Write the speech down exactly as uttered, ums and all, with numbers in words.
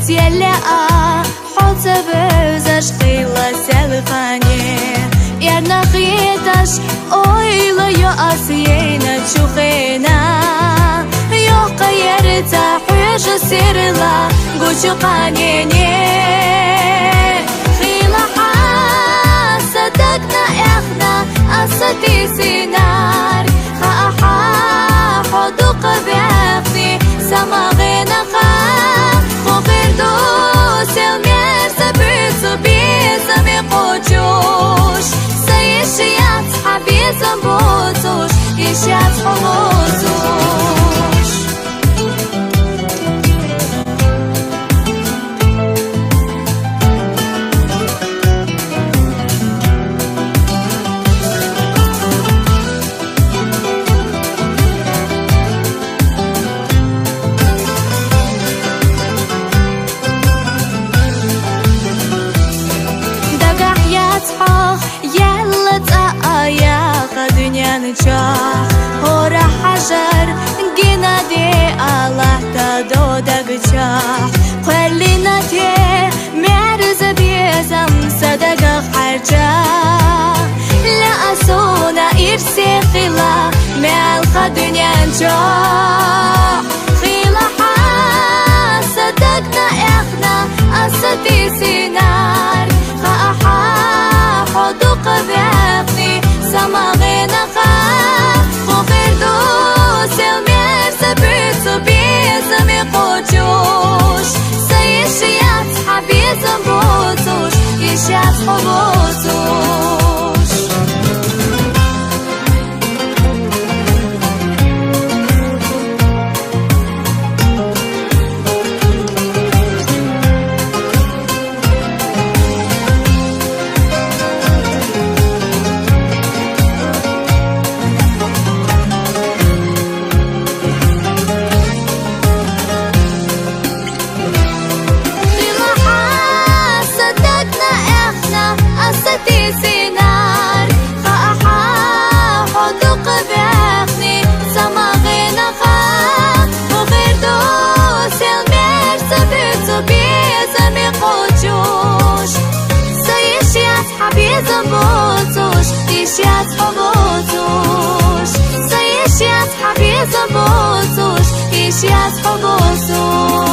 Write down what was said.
Селлеа хьо ца везаш хилла селхане, эрна хеташ ойла йо ас ейна чухена. Йохка ерца хьуьжа сирла гучу къанене. Хила хьа са дагна эхна аса тисинар. Ха-ха, хьо дукха вехни, самагъена ха, хьо гӀирду сел мерса буьцу безами кочуш. Са ишият хьа безам боцуш, ишият хьо боцуш. Дагахь яц хьох, яьлла цӀа а яха дуьнен чохь, хӀора хьажар гина де Аллахь та до даг чохь. Кхоьллина те мерза безам са дагах хьаьрча. Ла а суна ирсе хила мел ха дуьнен чохь. Хила хьа са дагна эхна аса тисинар. Ха-ха, хьо дукха вехни, самагъена ха, хьо гӀирду сел мерса буьцу безами кочуш. Са ишият хьа безам боцуш, ишият хьо боцуш. Хила хьа са дагна эхна аса тисинар. Ха-ха, хьо дукха вехни, самагъена ха, хьо гӀирду сел мерса буьцу безами кочуш. Са ишият хьа безам боцуш, ишият хьо боцуш. Са ишият хьа безам боцуш, ишият хьо боцуш.